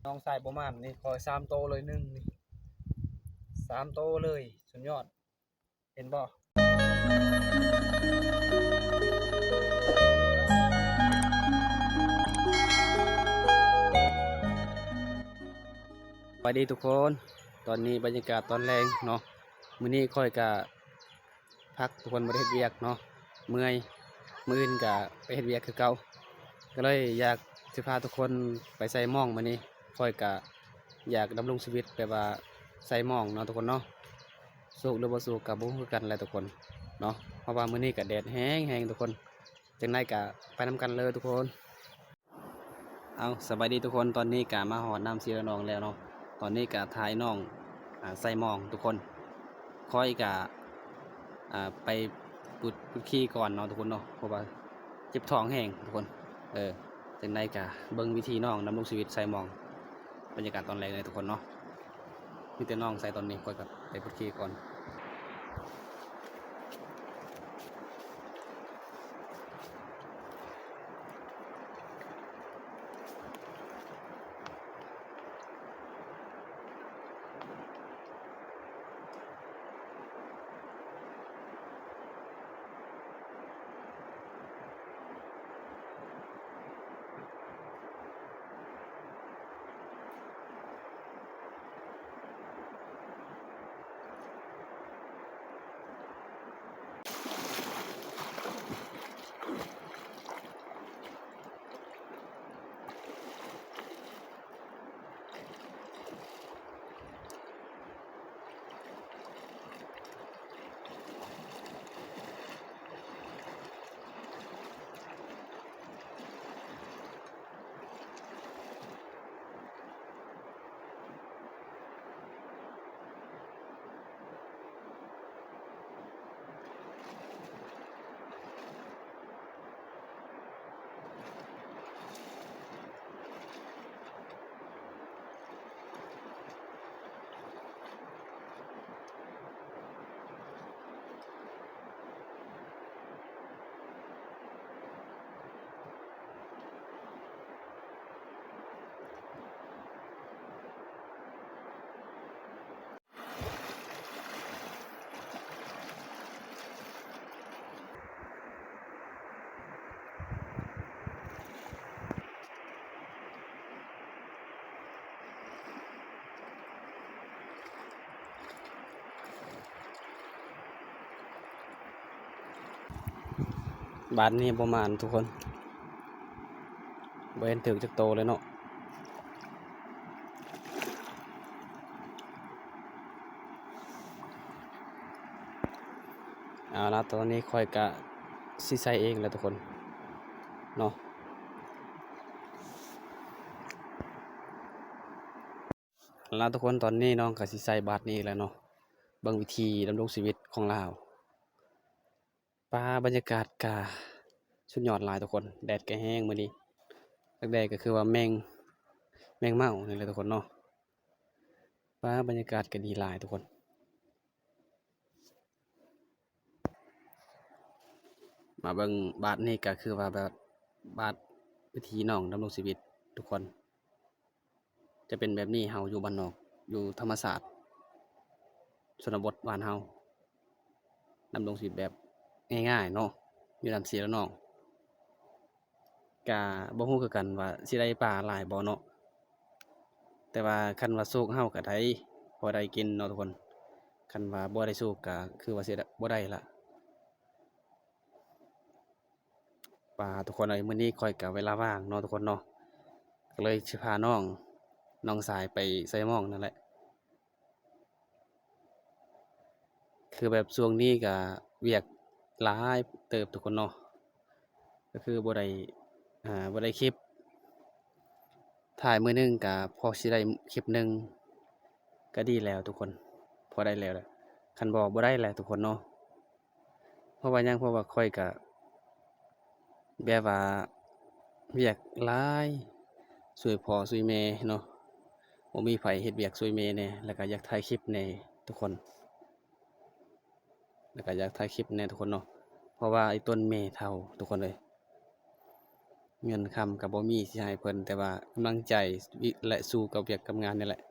ນ້ອງຊາຍບໍ່ໝານນີ້ ຂ້ອຍສາມໂຕເລີຍ ໜຶ່ງນີ້ ສາມໂຕເລີຍ ສຸດຍອດ ເຫັນບໍ່? ສະບາຍດີທຸກຄົນ ຕອນນີ້ບັນຍາກາດຕອນແລງເນາະ ມື້ນີ້ຂ້ອຍກະ ພັກ ທຸກຄົນບໍ່ໄດ້ເຮັດວຽກເນາະ ເມື່ອຍ ມື້ອື່ນກະໄປເຮັດວຽກຄືເກົ່າ ກໍເລີຍຢາກຊິພາທຸກຄົນໄປໃສ່ໝອງມື້ນີ້ ຂ້ອຍກະຢາກດຳລົງຊີວິດແບບວ່າໃສ່ໝອງເນາະທຸກຄົນເນາະ ສຸກຫຼືບໍ່ສຸກກະບໍ່ຮູ້ຄືກັນແຫຼະທຸກຄົນເນາະ ເພາະວ່າມື້ນີ້ກະແດດແຮງໆທຸກຄົນ ຈັ່ງໃດກະໄປນຳກັນເລີຍທຸກຄົນ. ເອົາ ສະບາຍດີທຸກຄົນ ຕອນນີ້ກະມາຮອດນ້ຳສີລະນອງແລ້ວເນາະ ຕອນນີ້ກະຖ່າຍນ້ອງ ອາ ໃສ່ໝອງທຸກຄົນ ຂ້ອຍກະ ອາ ໄປປຸດ ປຸດຂີ້ກ່ອນເນາະທຸກຄົນເນາະ ເພາະວ່າເຈັບທ້ອງແຮງທຸກຄົນ ເອີ ຈັ່ງໃດກະເບິ່ງວິທີນ້ອງດຳລົງຊີວິດໃສ່ໝອງ ບັນຍາກາດຕອນແລງເລີຍທຸກຄົນເນາະ ມີແຕ່ນ້ອງໃສ່ຕອນນີ້ ຂ້ອຍກໍໄປປົດຂີ້ກ່ອນ. ບາດນີ້ບໍ່ໝານທຸກຄົນ ບໍ່ເຫັນຖືກຈັກໂຕເລີຍເນາະ. ເອົາລະ ຕອນນີ້ຂ້ອຍກະຊິໃສ່ເອງແລ້ວທຸກຄົນເນາະ. ລະທຸກຄົນ ຕອນນີ້ນ້ອງກະຊິໃສ່ບາດນີ້ອີກແລ້ວເນາະ ເບິ່ງວິທີດຳລົງຊີວິດຂອງລາວ. ປາ ບັນຍາກາດກະສຸດຍອດຫຼາຍທຸກຄົນ ແດດກະແຮງມື້ນີ້ ແດດກະຄືວ່າແມງ ແມງເມົານີ້ແຫຼະທຸກຄົນເນາະ. ປາ ບັນຍາກາດກະດີຫຼາຍທຸກຄົນ. ມາເບິ່ງບາດນີ້ກະຄືວ່າແບບ ບາດວິທີນ້ອງດຳລົງຊີວິດທຸກຄົນ ຈະເປັນແບບນີ້ ເຮົາຢູ່ບ້ານນອກ ຢູ່ທຳມະຊາດ ຊົນນະບົດບ້ານເຮົາ ດຳລົງຊີວິດແບບງ່າຍໆເນາະ ຢູ່ນ້ຳສີລະນອງ. ກະບໍ່ຮູ້ຄືກັນວ່າຊິໄດ້ປາຫຼາຍບໍ່ເນາະ ແຕ່ວ່າຄັນວ່າໂຊກເຮົາກະໄດ້ ພໍໄດ້ກິນເນາະທຸກຄົນ ຄັນວ່າບໍ່ໄດ້ໂຊກກະຄືວ່າຊິໄດ້ ບໍ່ໄດ້ລະ. ປາ ທຸກຄົນເອີຍ ມື້ນີ້ຂ້ອຍກະເວລາວ່າງເນາະທຸກຄົນເນາະ ກະເລີຍຊິພານ້ອງ ນ້ອງຊາຍໄປໃສ່ໝອງນັ້ນແຫຼະ. ຄືແບບຊ່ວງນີ້ກະວຽກຫຼາຍເຕີບທຸກຄົນເນາະ ກະຄືບໍ່ໄດ້ ອາ ບໍ່ໄດ້ຄລິບ ຖ່າຍມື້ໜຶ່ງກະພໍຊິໄດ້ຄລິບໜຶ່ງ ກະດີແລ້ວທຸກຄົນ ພໍໄດ້ແລ້ວແຫຼະ ຄັນບໍ່ ບໍ່ໄດ້ແຫຼະທຸກຄົນເນາະ. ເພາະວ່າຫຍັງ ເພາະວ່າຂ້ອຍກະແບບວ່າວຽກຫຼາຍ ຊ່ວຍພໍ່ຊ່ວຍແມ່ເນາະ ບໍ່ມີໃຜເຮັດວຽກຊ່ວຍແມ່ແດ່ ແລ້ວກະຢາກຖ່າຍຄລິບແດ່ທຸກຄົນ ແລ້ວກະຢາກຖ່າຍຄລິບແດ່ທຸກຄົນເນາະ ເພາະວ່າໄອ້ຕົນແມ່ເຖົ້າທຸກຄົນເອີຍ. ເງິນຄຳກໍບໍ່ມີຊິໃຫ້ເພິ່ນ, ແຕ່ວ່າກຳລັງໃຈ ແລະ ສູ້ກັບວຽກກັບງານນີ້ແຫຼະ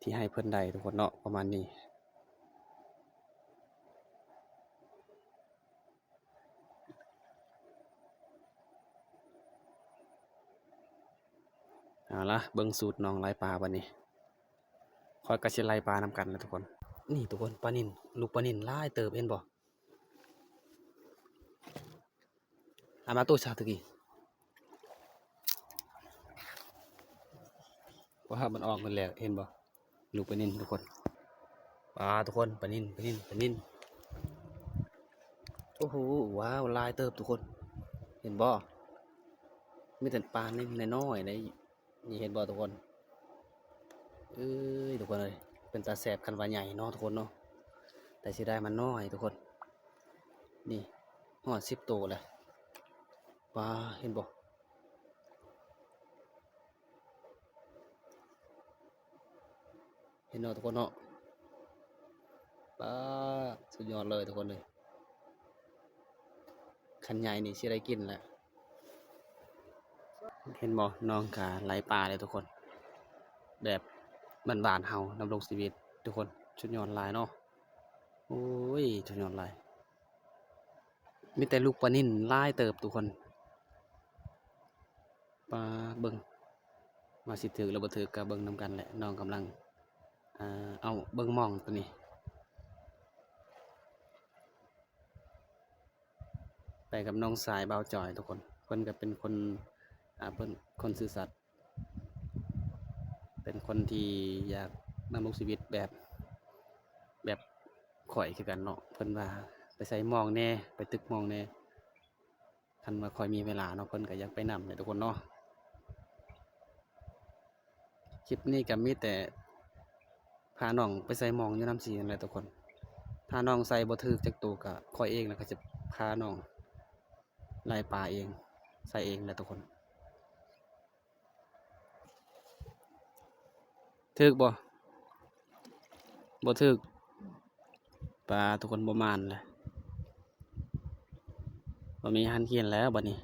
ທີ່ໃຫ້ເພິ່ນໄດ້ທຸກຄົນເນາະ, ປະມານນີ້. ເອົາລະ ເບິ່ງສູດນ້ອງລາຍປາບັດນີ້, ຂ້ອຍກໍຊິໄລ່ປານຳກັນແຫຼະທຸກຄົນ. ນີ້ທຸກຄົນ ປານິນ, ລູກປານິນຫຼາຍເຕີບ ເຫັນບໍ່? ອາມາໂຕຊາຕະກີ້ ວ່າມັນອອກໝົດແລ້ວ ເຫັນບໍ່? ລູກປານິນທຸກຄົນ. ປາທຸກຄົນ ປານິນ ປານິນ ປານິນ. ໂອ້ໂຫ ວ້າວ ຫຼາຍເຕີບທຸກຄົນ ເຫັນບໍ່? ມີແຕ່ປານິນນ້ອຍໆ ໄດ໋. ນີ້ເຫັນບໍ່ທຸກຄົນ? ເອີຍ ທຸກຄົນເອີຍ ເປັນຕາແຊບຄັນວ່າໃຫຍ່ເນາະທຸກຄົນເນາະ, ແຕ່ເສຍດາຍມັນນ້ອຍທຸກຄົນ. ນີ້ຮອດສິບໂຕແລ້ວ. ປາ ເຫັນບໍ່? ເຫັນເນາະທຸກຄົນເນາະ. ປາ ສຸດຍອດເລີຍທຸກຄົນເອີຍ, ຄັນໃຫຍ່ນີ້ຊິໄດ້ກິນແຫຼະ. ເຫັນບໍ່? ນ້ອງກະໄລ່ປາເລີຍທຸກຄົນ, ແບບບ້ານໆເຮົາດຳລົງຊີວິດທຸກຄົນ. ສຸດຍອດຫຼາຍເນາະ. ໂອ້ຍ ສຸດຍອດຫຼາຍ. ມີແຕ່ລູກປານິນຫຼາຍເຕີບທຸກຄົນ. ປາ ເບິ່ງວ່າຊິຖືກຫຼືບໍ່ຖືກ ກໍເບິ່ງນຳກັນແຫຼະ. ນ້ອງກຳລັງ ອ່າ ເອົາເບິ່ງມອງຕົວນີ້ ໄປກັບນ້ອງຊາຍບ່າວຈອຍທຸກຄົນ. ເພິ່ນກໍເປັນຄົນ ອ່າ ເພິ່ນຄົນຊື່ສັດ, ເປັນຄົນທີ່ຢາກດຳລົງຊີວິດແບບ ແບບຂ້ອຍຄືກັນເນາະ. ເພິ່ນວ່າໄປໃສ່ມອງແດ່ ໄປຕຶກມອງແດ່. ຄັນວ່າຂ້ອຍມີເວລາເນາະ ເພິ່ນກໍຢາກໄປນຳແຫຼະທຸກຄົນເນາະ. ຄລິບນີ້ກໍມີແຕ່ພານ້ອງໄປໃສ່ມອງຢູ່ນຳສີນັ້ນແຫຼະທຸກຄົນ. ຖ້ານ້ອງໃສ່ບໍ່ຖືກຈັກໂຕ ກໍຂ້ອຍເອງລະກໍຈະພານ້ອງໄລ່ປາເອງ ໃສ່ເອງແຫຼະທຸກຄົນ. ຖືກບໍ່? ບໍ່ຖືກ. ປາ ທຸກຄົນ ບໍ່ໝານແຫຼະ, ບໍ່ມີຫັນກິນແລ້ວບັດນີ້.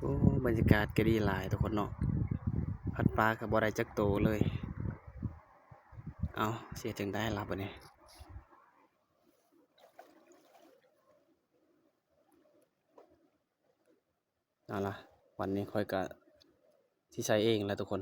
ໂອ້ ບັນຍາກາດກໍດີຫຼາຍທຸກຄົນເນາະ, ພັດປາກໍບໍ່ໄດ້ຈັກໂຕເລີຍ. ເອົ້າ ຊິເຮັດຈັ່ງໃດລະບັດນີ້? ເອົາລະ ວັນນີ້ຂ້ອຍກະຊິໃສ່ເອງລະທຸກຄົນ.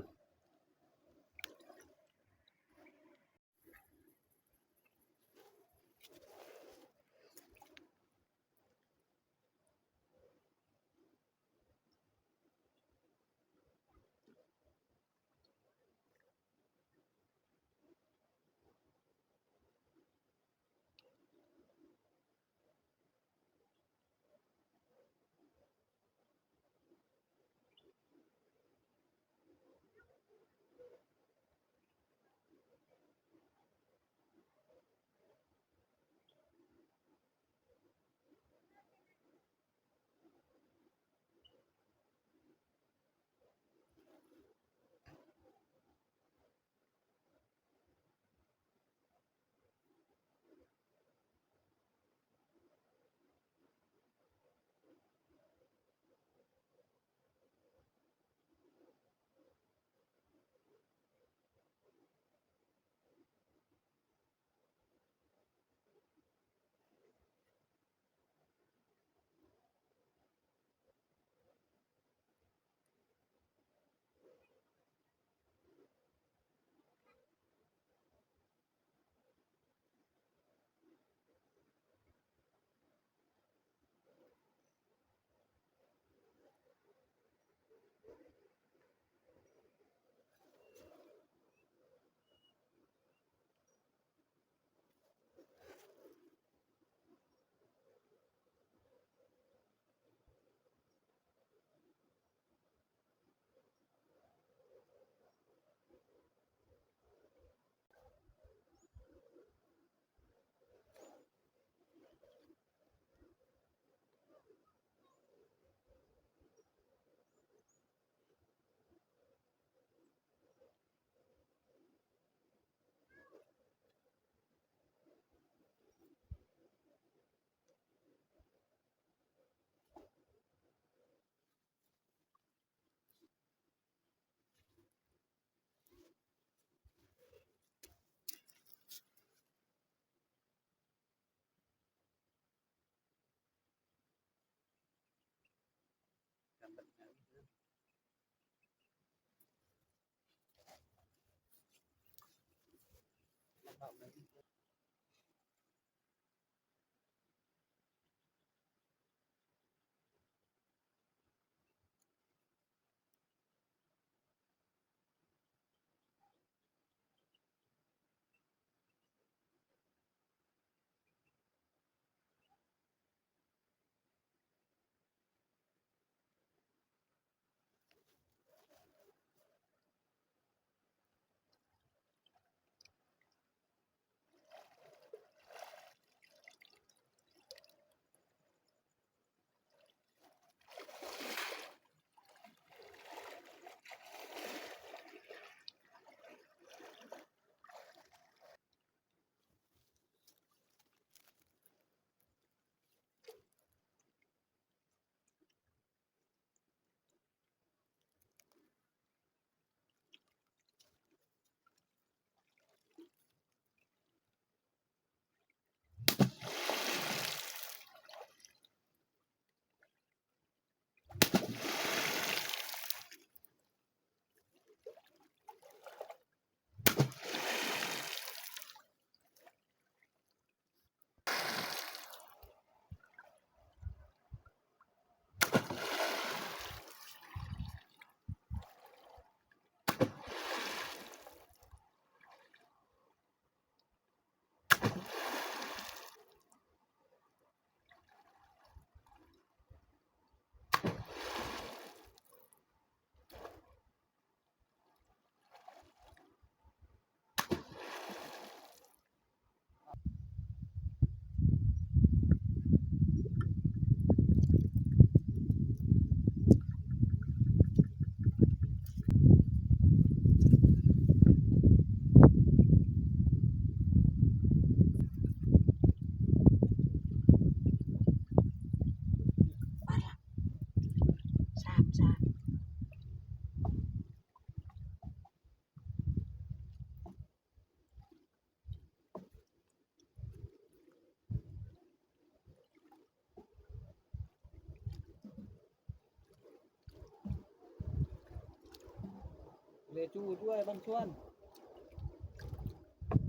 ເລຈູດ້ວຍບ້ານຊວນ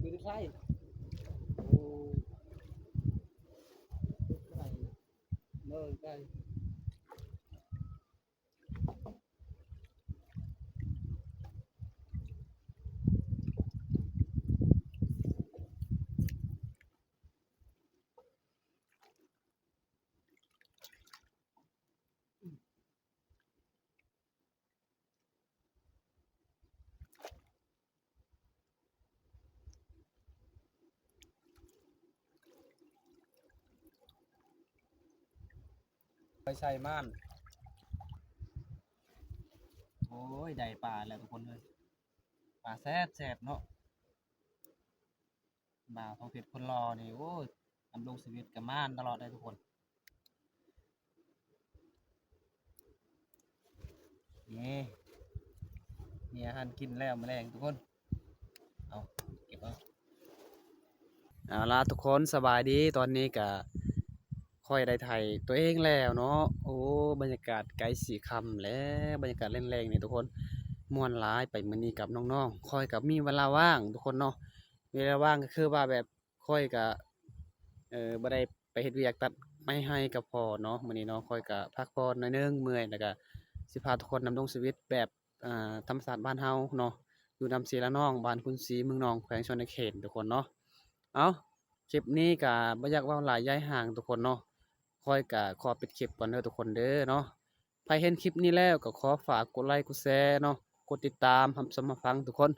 ຢູ່ທີ່ໄທ ໂອ້ ເລີຍໄດ້. ໄປໃສ່ມ່ານ ໂອ້ຍ ໄດ້ປາແລ້ວທຸກຄົນເອີຍ ປາແຊບໆເນາະ. ບ່າວທອງເພັດຄົນຫຼໍ່ນີ້ ໂອ້ຍ ດຳລົງຊີວິດກະມ່ານຕະຫຼອດເດ້ທຸກຄົນ. ນີ້ ມີອາຫານກິນແລ້ວມື້ແລງທຸກຄົນ. ເອົາ ເກັບເອົາ. ເອົາລະທຸກຄົນ ສະບາຍດີ. ຕອນນີ້ກະຂ້ອຍໄດ້ຖ່າຍຕົວເອງແລ້ວເນາະ. ໂອ້ ບັນຍາກາດໃກ້ຊິຄ່ຳແລ້ວ ບັນຍາກາດແລງໆນີ້ທຸກຄົນ ມ່ວນຫຼາຍ. ໄປມື້ນີ້ກັບນ້ອງໆ ຂ້ອຍກະມີເວລາວ່າງທຸກຄົນເນາະ. ເວລາວ່າງກະຄືວ່າແບບ ຂ້ອຍກະ ເອີ ບໍ່ໄດ້ໄປເຮັດວຽກຕັດໄມ້ໄຮ່ກັບພໍ່ເນາະ. ມື້ນີ້ເນາະ ຂ້ອຍກະພັກຜ່ອນໜ້ອຍໜຶ່ງ ເມື່ອຍ ແລ້ວກະຊິພາທຸກຄົນດຳລົງຊີວິດແບບ ອ່າ ທຳມະຊາດບ້ານເຮົາເນາະ ຢູ່ນຳຊີລະນອງ ບ້ານຄຸນສີ ເມືອງໜອງ ແຂວງສະຫວັນນະເຂດທຸກຄົນເນາະ. ເອົາ ຄລິບນີ້ກະບໍ່ຢາກເວົ້າຫຼາຍຢາຍຫ່າງທຸກຄົນເນາະ. ຂ້ອຍກະຂໍປິດຄລິບກ່ອນເດີທຸກຄົນເດີເນາະ. ໃຜເຫັນຄລິບນີ້ແລ້ວກໍຂໍຝາກກົດໄລກົດແຊເນາະ ກົດຕິດຕາມ ຮັບຊົມຮັບຟັງທຸກຄົນ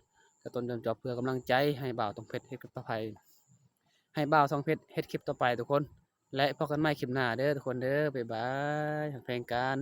ກະຕົ້ນຈອມຈອບເພື່ອກຳລັງໃຈໃຫ້ບ່າວທອງເພັດເຮັດຄລິບຕໍ່ໄປ ໃຫ້ບ່າວທອງເພັດເຮັດຄລິບຕໍ່ໄປທຸກຄົນ. ແລະ ພົບກັນໃໝ່ຄລິບໜ້າເດີທຸກຄົນເດີ. ບາຍບາຍ ຮັກແພງກັນ.